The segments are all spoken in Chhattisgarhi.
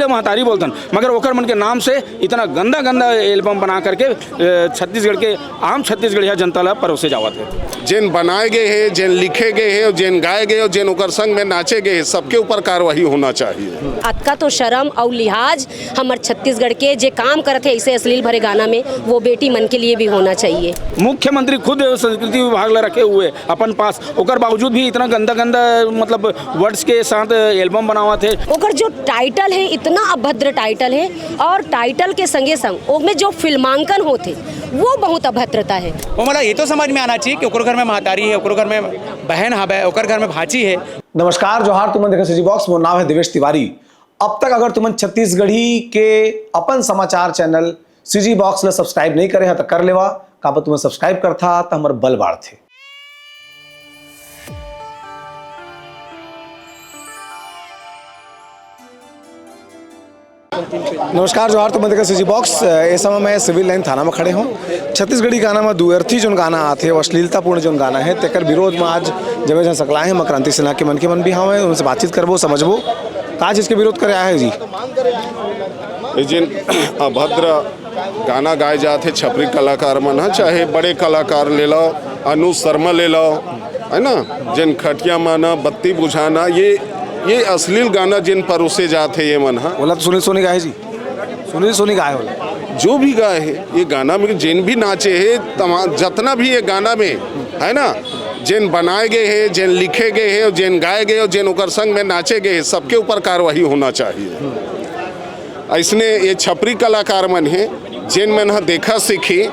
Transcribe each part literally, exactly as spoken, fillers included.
महतारी बोलथन, मगर ओकर मन के नाम से इतना गंदा गंदा एल्बम बना करके, अ, छत्तीसगढ़ के आम छत्तीसगढ़िया जनता ला परोसे जावत हे। जेन बनाए गए हे, जेन लिखे गए हे, जेन गाए गए हे, जेन ओकर संग में नाचे गए हे, सबके ऊपर कार्रवाई होना चाहिए। अतका तो शर्म अउ लिहाज हमर छत्तीसगढ़ के जे काम करत हे ऐसे अश्लील भरे गाना में, वो बेटी मन के लिए भी होना चाहिए। मुख्यमंत्री खुद संस्कृति विभाग ला रखे हुए अपन पास, ओकर बावजूद भी इतना गंदा गंदा, मतलब, वर्ड्स के साथ एल्बम बनावत हे। ओकर जो टाइटल है, इतना अभद्र टाइटल है, और टाइटल के संगे संग ओमे जो फिल्मांकन होत हे, वो बहुत अभद्रता है। वो, मतलब, ये तो समझ में आना चाहिए कि ओकरो घर में महतारी है, ओकरो घर में बहन हवे, ओकर घर में भांची है। नमस्कार, जोहार, तुमन देखत CG Box, मोर नाम है देवेश तिवारी। अब तक अगर तुमन छत्तीसगढ़ी के अपन समाचार चैनल CG Box ला सब्सक्राइब नहीं करे हा, तो कर लेवा। काबर तुमन सब्सक्राइब करथा, तो हमर बल बाढ़थे। नमस्कार, जोहार, तुमन देखत CG Box। ए समय मैं सिविल लाइन थाना में खड़े हूँ। छत्तीसगढ़ी गाना में दुअर्थी जोन गाना आथे, वो अश्लीलतापूर्ण जोन गाना है, तेकर विरोध में आज जमे जन सकलाए हैं, मैं क्रांति सेना के मन के मन भी हवं, उनसे बातचीत करबो, समझबो, का चीज के विरोध करे आए है जी? ये जिन अभद्र गाना गाए जात हे छपरी कलाकार मन ह, चाहे बड़े कलाकार ले लो, अनुज शर्मा ले लो, है ना, जिन खटिया माना, बत्ती बुझाना, ये, ये अश्लील गाना जिन परोसे जात हे ये मन ह। ओला तो सुनील सोनी गाए जी, सुनील सोनी गाए ओला। जो भी गाए हे ये गाना में, जिन भी नाचे हे, तमा-, जतना भी ये गाना में, है ना, जिन बनाए गए हे, जिन लिखे गए हे, जिन गाए गए हे, जिन ओकर संग में नाचे गए हे, सबके ऊपर कार्रवाई होना चाहिए। अइसने ये छपरी कलाकार मन हे, जेन मन ह देखा सीखी,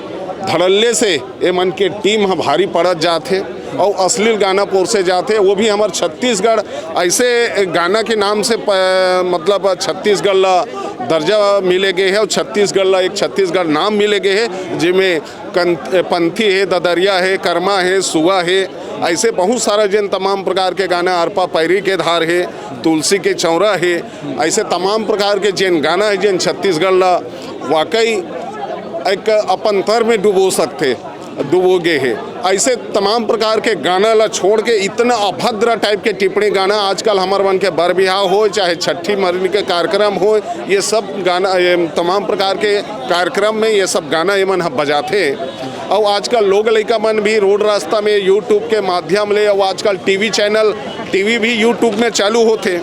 धड़ल्ले से ये मन के टीम ह भारी पड़त जात हे अउ अश्लील गाना पोरसे जात हे। वो भी हमर छत्तीसगढ़, ऐसे गाना के नाम से प-, मतलब छत्तीसगढ़ ला दर्जा मिले गए हे अउ छत्तीसगढ़ ला एक छत्तीसगढ़ नाम मिले गए हे, जेमे कं-, पंथी हे, ददरिया हे, कर्मा हे, सुआ हे, ऐसे बहुत सारा जेन तमाम प्रकार के गाना, अरपा पैरी के धार हे, तुलसी के चौरा हे, ऐसे तमाम प्रकार के जेन गाना हे, जेन छत्तीसगढ़ ला वाकई एक अपांतर में डुबो सकथे, डुबो गे हे। ऐसे तमाम प्रकार के गाना ला छोड़ के इतना अभद्र टाइप के टिप्पणी गाना आजकल हमर मन के बर बिहाव होय, चाहे छठी मरनी के कार्यक्रम होय, ये सब गाना, ये तमाम प्रकार के कार्यक्रम में ये सब गाना ये मन ह बजाथे। अउ आजकल लोग लइका मन भी रोड रास्ता में YouTube के माध्यम ले, अउ आजकल टीवी चैनल, टीवी भी YouTube में चालू होथे,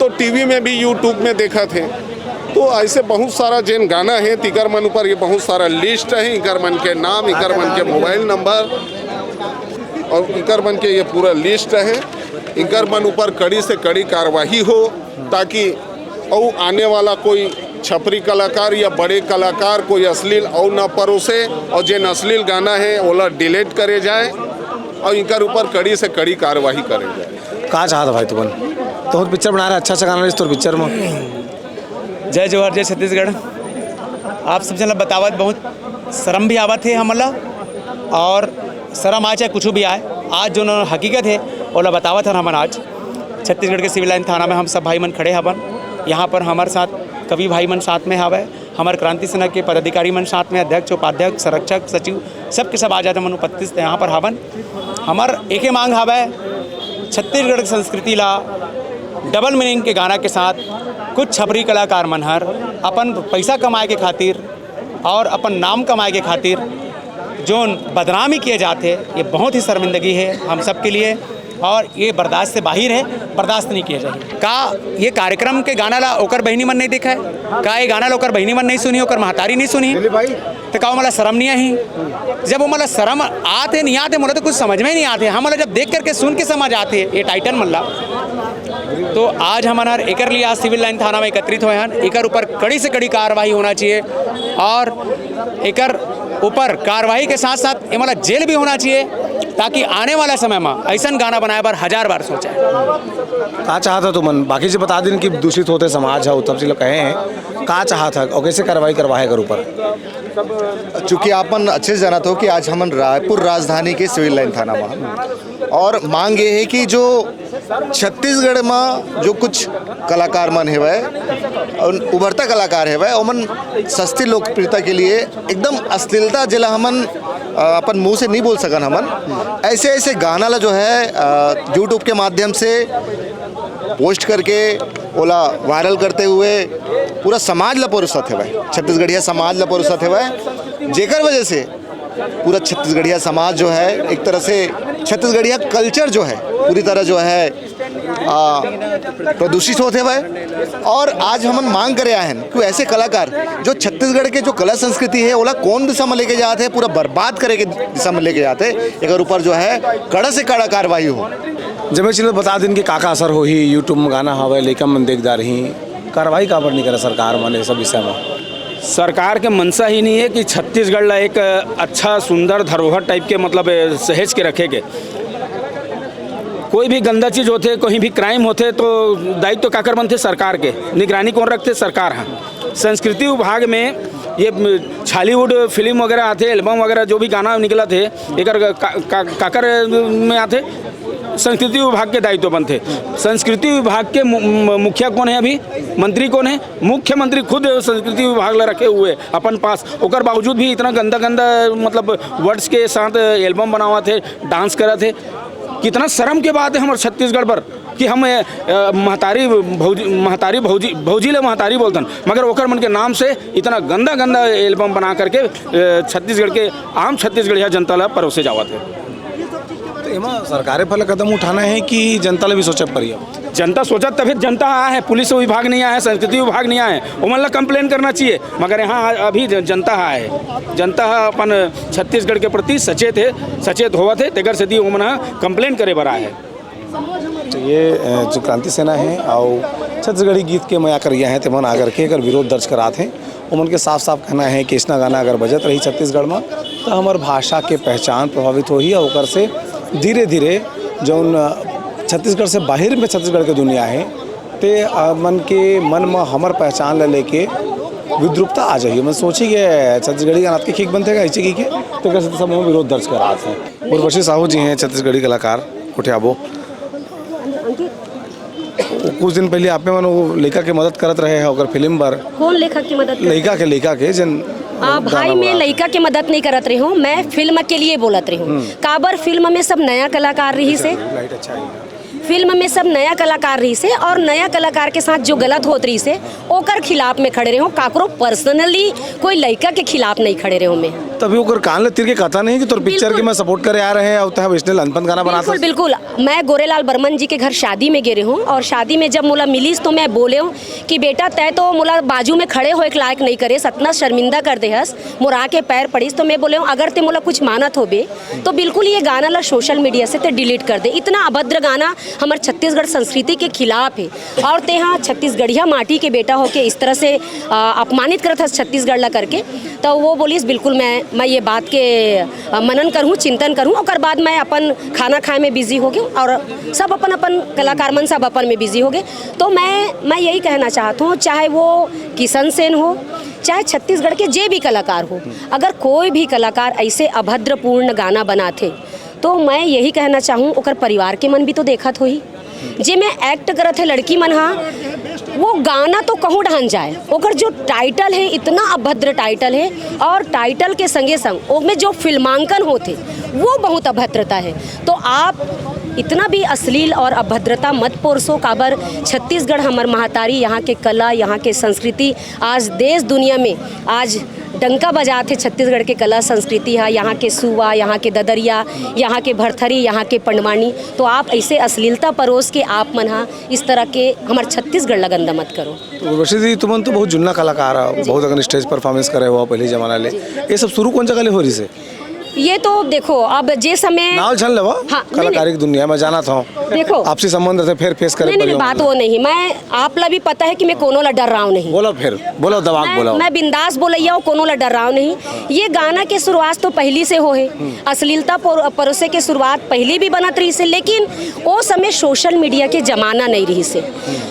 तो टीवी में भी YouTube में देखत हे। तो ऐसे बहुत सारा जेन गाना हे, तिकर मन ऊपर ये बहुत सारा लिस्ट हे, इकर मन के नाम, इकर मन के मोबाइल नंबर अउ इकर मन के ये पूरा लिस्ट हे। इकर मन ऊपर कड़ी से कड़ी कार्यवाही हो, ताकि अउ आने वाला कोई छपरी कलाकार या बड़े कलाकार कोई अश्लील अउ ना परोसे, अउ जेन अश्लील गाना हे, ओला डिलीट करे जाए अउ इकर ऊपर कड़ी से कड़ी कार्यवाही करे जाए। का चाहत भाई तुमन? तो पिक्चर बना रहे, अच्छा अच्छा गाना रहिस तोर पिक्चर में। जय जोहार, जय छत्तीसगढ़। आप सब जन ल बतावत बहुत शर्म भी आवत हे हमन ला, और शर्म आए चाहे कुछ भी आए, आज जोन हकीकत हे ओला बतावत हन हमन। आज छत्तीसगढ़ के सिविल लाइन थाना में हम सब भाई मन खड़े हवन। यहाँ पर हमर साथ कवि भाई मन साथ में हवय, हमर क्रांति सेना के पदाधिकारी मन साथ में, अध्यक्ष, उपाध्यक्ष, संरक्षक, सचिव, सब के सब आज हमन उपस्थित यहाँ पर हवन। हमर एके मांग हवय, छत्तीसगढ़ के संस्कृति ला डबल मीनिंग के गाना के साथ कुछ छपरी कलाकार मन हर अपन पैसा कमाए के खातिर और अपन नाम कमाए के खातिर जोन बदनामी किए जात हे, ये बहुत ही शर्मिंदगी है हम सब के लिए और ये बर्दाश्त से बाहर है, बर्दाश्त नहीं किया जाए। का ये कार्यक्रम के गाना ला ओकर बहिनी मन नहीं देखा है? का ये गाना ला ओकर बहिनी मन नहीं सुनी, ओकर महतारी नहीं सुनी? तो का वो मोला शर्म नहीं आही? जब वो मोला शर्म आत हे, नहीं आत हे, मोला तो कुछ समझ में ही नहीं आत हे। हम मोला जब देख करके सुन के समझ आत हे ये टाइटल मन ला, तो आज हमन हर एकर लिए आज सिविल लाइन थाना में एकत्रित होए हन। एकर ऊपर कड़ी से कड़ी कार्रवाई होना चाहिए और एकर ऊपर कार्रवाई के साथ साथ एमन ला जेल भी होना चाहिए, ताकि आने वाला समय में ऐसन गाना बनाए बर हजार बार सोचे। का चाहत हो तुमन? बाकी जी बता दिन कि दूषित होते समाज है, उत्तम सिंह लोग कहे हैं, का चाहत है और कैसे कार्रवाई करवाए एकर ऊपर? चूंकि आपन अच्छे से जानत हो कि आज हमन रायपुर राजधानी के सिविल लाइन थाना में हन। और मांग ये है कि जो छत्तीसगढ़ में जो कुछ कलाकार मन हेवय, उन उभरता कलाकार हेवय, ओमन सस्ती लोकप्रियता के लिए एकदम अश्लीलता जेला हमन, अ, अपन मुंह से नहीं बोल सकन हमन, ऐसे ऐसे गाना ला जो है, अ, YouTube के माध्यम से पोस्ट करके ओला वायरल करते हुए पूरा समाज ला परोसत हवय, छत्तीसगढ़िया समाज ला परोसत हवय, जेकर वजह से पूरा छत्तीसगढ़िया समाज जो है, एक तरह से छत्तीसगढ़िया कल्चर जो है, पूरी तरह जो है आ, प्रदूषित होत हवय। और आज हमन मांग करे आए हैं कि ऐसे कलाकार जो छत्तीसगढ़ के जो कला संस्कृति है, ओला कौन दिशा में लेके जात है, पूरा बर्बाद करे के दिशा में लेके जात है, एकर ऊपर जो है कड़ा से कड़ा कार्रवाई हो। जमे चलो बता दिन कि का का असर होही, YouTube में गाना हवय, लइका मन देख डारही, कार्रवाई काबर नहीं करे सरकार मन ये सब विषय में? सरकार के मंशा ही नहीं है कि छत्तीसगढ़ ला एक अच्छा सुंदर धरोहर टाइप के, मतलब, सहेज के रखे के। कोई भी गंदा चीज होथे, कहीं भी क्राइम होथे, तो दायित्व काकर बनथे? सरकार के। निगरानी कौन रखथे? सरकार ह। संस्कृति विभाग में ये छॉलीवुड फिल्म वगैरह आथे, एल्बम वगैरह, जो भी गाना निकलत हे, एकर का, का, काकर में आथे? संस्कृति विभाग के दायित्व बनथे। संस्कृति विभाग के मु-, मु-, मुखिया कौन है अभी? मंत्री कौन है? मुख्यमंत्री खुद संस्कृति विभाग ला रखे हुए अपन पास, ओकर बावजूद भी इतना गंदा गंदा, मतलब, वर्ड्स के साथ एल्बम बनावत हे, डांस करत हे। कितना शर्म के बात है हमर छत्तीसगढ़ पर कि हम, अ, महतारी भौजी, महतारी भौजी, भौजी ले महतारी बोलथन, मगर ओकर मन के नाम से इतना गंदा गंदा एल्बम बना करके, अ, छत्तीसगढ़ के आम छत्तीसगढ़िया जनता ला परोसे जावत है। तो एमा सरकारे पहले कदम उठाना है कि जनता ला भी सोचे पड़ी? अब जनता सोचत तभी जनता आए है, पुलिस विभाग नहीं आए है, संस्कृति विभाग नहीं आए है, ओमन ला कंप्लेन करना चाहिए। मगर यहाँ अभी ज-, जनता आए है, जनता ह अपन छत्तीसगढ़ के प्रति सचेत है, सचेत होवत है, तेकर सेती ओमन ह कंप्लेन करे बर आए है। तो ये, अ, जो क्रांति सेना है और छत्तीसगढ़ी गीत के मया करिया है, तेमन आकर के एकर विरोध दर्ज करात हैं। ओमन के साफ-साफ कहना है कि अइसना गाना अगर बजत रही छत्तीसगढ़ में, तो हमर भाषा के पहचान प्रभावित होही और ओकर से धीरे-धीरे जौन, अ, छत्तीसगढ़ से बाहिर में छत्तीसगढ़ के दुनिया है, ते, अ, मन के, मन में हमर पहचान ला लेके विद्रूपता आ जाही। ओमन सोची के छत्तीसगढ़ी गाना के ठीक बनथे का, ऐसे की के, तो एकर से सब विरोध दर्ज करात हैं। उर्वशी साहू जी हैं छत्तीसगढ़ी कलाकार, उठियाबो। कुछ दिन पहले आपे मन वो लइका के मदद करत रहे हैं ओकर फिल्म बर। कौन लेखक की मदद करत लइका के, लइका के जन आ, गाना भाई, मैं बना लइका के मदद नहीं करत रही हूँ, मैं फिल्म के लिए बोलत रही हूँ। काबर फिल्म में सब नया कलाकार रही से, लाइट अच्छा है। फिल्म में सब नया कलाकार रही से और नया कलाकार के साथ जो गलत होत रही से, ओकर खिलाफ में खड़े रहे हूँ। काकरो पर्सनली कोई लइका के खिलाफ नहीं खड़े रहे हूँ मैं। तभी ओकर कान ले तीर के कहता नहीं कि तोर पिक्चर के बिल्कुल। मैं सपोर्ट करे आ रहे हैं और तह वैष्णव अनपन गाना बनाता। बिल्कुल, बिल्कुल। मैं गोरेलाल बर्मन जी के घर शादी में गे रहे हूँ और शादी में जब मोला मिलीस तो मैं बोले हूँ कि बेटा, तय तो मोला बाजू में खड़े होए के लायक नहीं करे, सतना शर्मिंदा कर दे हस, मोर आके पैर पड़ीस। तो मैं बोले हूँ, अगर ते मोला कुछ मानत होबे तो बिल्कुल ये गाना ला सोशल मीडिया से ते डिलीट कर दे। इतना अभद्र गाना हमर छत्तीसगढ़ संस्कृति के खिलाफ है और ते हाँ छत्तीसगढ़िया माटी के बेटा होके इस तरह से, आ, अपमानित करत हस छत्तीसगढ़ ला करके। तो वो बोलिस, बिल्कुल मैं, मैं ये बात के, आ, मनन करूँ, चिंतन करूँ, ओकर बाद मैं अपन खाना खाए में बिजी हो गई और सब अपन अपन कलाकार मन सब अपन में बिजी हो गए। तो मैं, मैं यही कहना चाहत हूँ, चाहे वो किशन सेन हो, चाहे छत्तीसगढ़ के जे भी कलाकार हो, अगर कोई भी कलाकार ऐसे अभद्रपूर्ण गाना बनाथे, तो मैं यही कहना चाहूँ, ओकर परिवार के मन भी तो देखत होही। जे में एक्ट करत हे लड़की मन हा, वो गाना तो कहूँ ढान जाए, ओकर जो टाइटल है, इतना अभद्र टाइटल है, और टाइटल के संगे संग ओमे जो फिल्मांकन होथे, वो बहुत अभद्रता है। तो आप इतना भी अश्लील और अभद्रता मत पोरसो, काबर छत्तीसगढ़ हमर महतारी, यहाँ के कला, यहाँ के संस्कृति, आज देश दुनिया में आज डंका बजात हे छत्तीसगढ़ के कला संस्कृति हा, यहाँ के सुवा, यहाँ के ददरिया, यहाँ के भरथरी, यहाँ के पंडवानी। तो आप ऐसे अश्लीलता परोस के आप मन हा इस तरह के हमर छत्तीसगढ़ ला गंदा मत करो। तो उर्वशी जी, तुमन तो बहुत जुन्ना कलाकार हो, बहुत अकन स्टेज परफॉर्मेंस करे हो पहले जमाना ले, ये सब शुरू कौन जगह ले हो रही से? ये तो देखो, अब जे समय नाव झन लेवा, हाँ, नहीं, कलाकारी नहीं। की दुनिया में जाना था। देखो, आपसी संबंध रहते, फिर फेस करे नहीं, नहीं, पड़े नहीं, बात होंगे। वो नहीं। मैं, आप ला भी पता है कि मैं कोनो ला डर रहा हूँ नहीं। बोलो फिर, बोलो, दबाव मैं, बोलो। मैं बिंदास बोलैया हूँ, कोनो ला डर रहा हूँ नहीं। ये गाना के शुरुआत तो पहली से हो है, अश्लीलता पर-, परोसे के शुरुआत पहली भी बनत रही से, लेकिन वो समय सोशल मीडिया के जमाना नहीं रही से।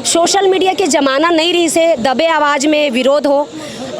सोशल मीडिया के जमाना नहीं रही से, दबे आवाज में विरोध हो,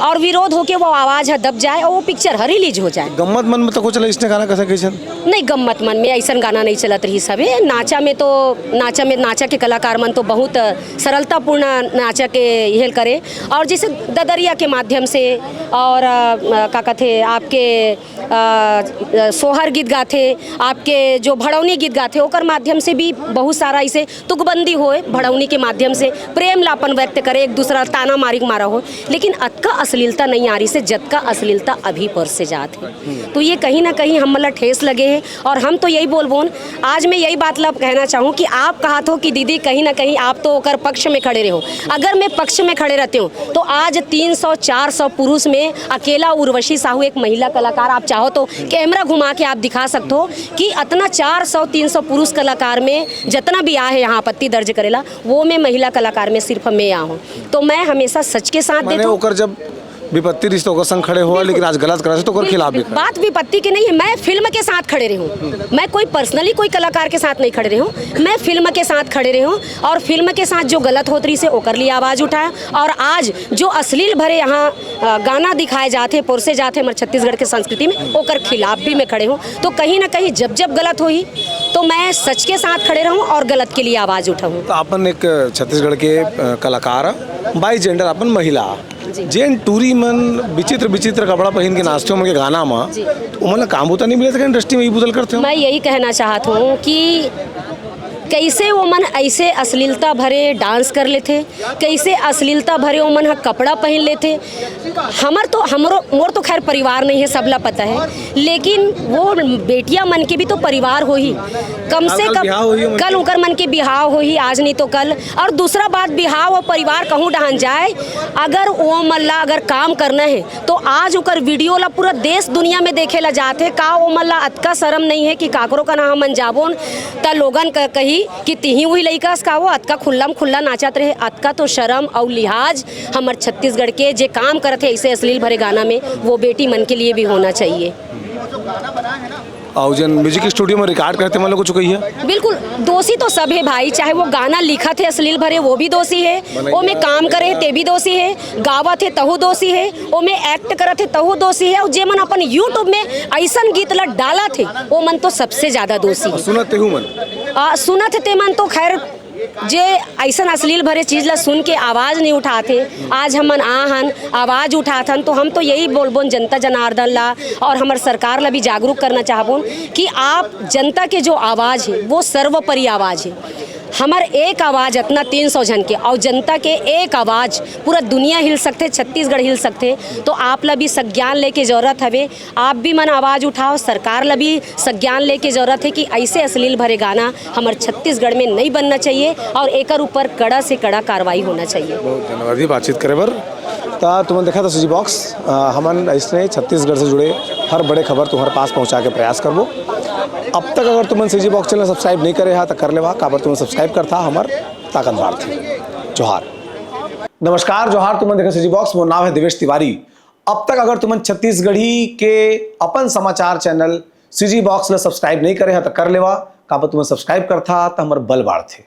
और विरोध होके वो आवाज ह दब जाए और वो पिक्चर ह रिलीज हो जाए। गम्मत मन में तो कुछ चला इसने गाना कैसे कैसे? नहीं, गम्मत मन में ऐसा गाना नहीं चलत रही सब। ये नाचा में तो, नाचा में, नाचा के कलाकार मन तो बहुत सरलतापूर्ण नाचा के हेल करे, और जैसे ददरिया के माध्यम से और, अ, का कहते, आपके अ, सोहर गीत गाथे, आपके जो भड़ौनी गीत गाथे, ओकर माध्यम से भी बहुत सारा ऐसे तुकबंदी होए, भड़ौनी के माध्यम से प्रेम ला अपन व्यक्त करे, एक दूसरा ताना मारिक मारा होए, लेकिन अतका अश्लीलता नहीं आ रही से जतका अश्लीलता अभी पर से जात है। तो ये कहीं ना कहीं हम ला ठेस लगे है। और हम तो यही बोलबोन, आज मैं यही बात ला कहना चाहूँ कि आप कहा थो कि दीदी, कहीं ना कहीं आप तो ओकर पक्ष में खड़े रहो। अगर मैं पक्ष में खड़े रहते हूँ तो आज तीन सौ चार सौ पुरुष में अकेला उर्वशी साहू एक महिला कलाकार, आप चाहो तो कैमरा घुमा के आप दिखा सकते हो कि अतना चार सौ तीन सौ पुरुष कलाकार में जितना भी आ है यहाँ आपत्ति दर्ज करेला, वो में महिला कलाकार में सिर्फ मैं आ हूँ। तो मैं हमेशा सच के साथ माने देती हूँ। ओकर जब विपत्ति रिश्ते ओकर संग खड़े हुआ, बिल्कुल। लेकिन आज गलत करा से तो ओकर बिल्कुल, खिलाफ भी बिल्कुल। खड़ा। बात विपत्ति की नहीं है, मैं फिल्म के साथ खड़े रही हूँ। मैं कोई पर्सनली कोई कलाकार के साथ नहीं खड़े रही हूँ, मैं फिल्म के साथ खड़े रही हूँ। और फिल्म के साथ जो गलत होत रही से ओकर लिए आवाज़ उठाया। और आज जो अश्लील भरे यहाँ अ, गाना दिखाए जाते, पोरसे जाते हमारे छत्तीसगढ़ के संस्कृति में, ओकर खिलाफ भी मैं खड़े हूँ। तो कहीं ना कहीं जब जब गलत होही तो मैं सच के साथ खड़े रहूँ और गलत के लिए आवाज़ उठाऊँ। तो आपन एक छत्तीसगढ़ के अ, कलाकार बाई जेंडर, आपन महिला, जी। जेन टूरी मन विचित्र विचित्र कपड़ा पहन के नाचते हो मन के गाना में, जी। तो ओमन ला काम बुता नहीं मिले थे इंडस्ट्री में, ये बुझल करते हो? मैं यही कहना चाहत हूँ कि कैसे वो मन ऐसे अश्लीलता भरे डांस कर लेते, कैसे अश्लीलता भरे वो मन ह कपड़ा पहन लेते। हमर तो, हमरो, मोर तो खैर परिवार नहीं है, सबला पता है, लेकिन वो बेटिया मन के भी तो परिवार होही, कम से कल कम बिहाव होही ओमन कल के। उनकर मन के बिहाव होही, आज नहीं तो कल। और दूसरा बात, बिहाव और परिवार कहूँ डहान जाए, अगर वो मन ला अगर काम करना है तो आज ओकर वीडियो ला पूरा देश दुनिया में देखे ला जात हे। का वो मन ला अतका शर्म नहीं है कि काकरो का ना हमन जाबोन त लोगन क-, कही कि तिही उही लइका हस का, वो अतका खुल्लम खुल्ला नाचत रहे? अतका तो शर्म और लिहाज हमर छत्तीसगढ़ के जे काम करत हे ऐसे अश्लील भरे गाना में, वो बेटी मन के लिए भी होना चाहिए। और जन म्यूजिक स्टूडियो में रिकॉर्ड करते मन ला कुछ कही है? बिल्कुल, दोषी तो सब है भाई, चाहे वो गाना लिखत हे अश्लील भरे, वो भी दोषी है, वो में काम करे हे, ते भी दोषी है, गावत हे, तहु दोषी है, वो में एक्ट करत हे, तहु दोषी है, और जे मन अपन यूट्यूब में ऐसन गीत ला डालत हे, वो मन तो सबसे ज्यादा दोषी है। सुनत तेहू मन? आ, सुनत हे ते मन तो खैर, जे ऐसन अश्लील भरे चीज ला सुन के आवाज नहीं उठात हे, आज हमन आ हन, आवाज उठात हन, तो हम तो यही बोलबोन जनता जनार्दन ला और हमर सरकार ला भी जागरूक करना चाहबोन कि आप जनता के जो आवाज है, वो सर्वोपरि आवाज है। हमर एक आवाज अतना तीन सौ झन के, और जनता के एक आवाज पूरा दुनिया हिल सकथे, छत्तीसगढ़ हिल सकथे। तो आप ला भी संज्ञान लेके जरूरत हवे, आप भी मन आवाज उठाओ, सरकार ला भी संज्ञान लेके जरूरत है कि ऐसे अश्लील भरे गाना हमर छत्तीसगढ़ में नहीं बनना चाहिए और एकर ऊपर कड़ा से कड़ा कार्रवाई होना चाहिए। बहुत धन्यवाद जी बातचीत करे बर। त तुमन देखत हो सीजी बॉक्स, अ, हमन अइसने छत्तीसगढ़ से जुड़े हर बड़े खबर तुम्हारे पास पहुंचा के प्रयास करबो। अब तक अगर तुमन सीजी बॉक्स चैनल सब्सक्राइब नहीं करे हा त कर लेवा, काबर तुमन सब्सक्राइब करथा हमर ताकत बाढ़थे। जोहार। नमस्कार, जोहार, तुमन देखत सीजी बॉक्स, मोर नाम है देवेश तिवारी। अब तक अगर तुमन छत्तीसगढ़ी के अपन समाचार चैनल सीजी बॉक्स ला सब्सक्राइब नहीं करे हा त कर लेवा, काबर तुमन सब्सक्राइब करथा त हमर बल बाढ़थे।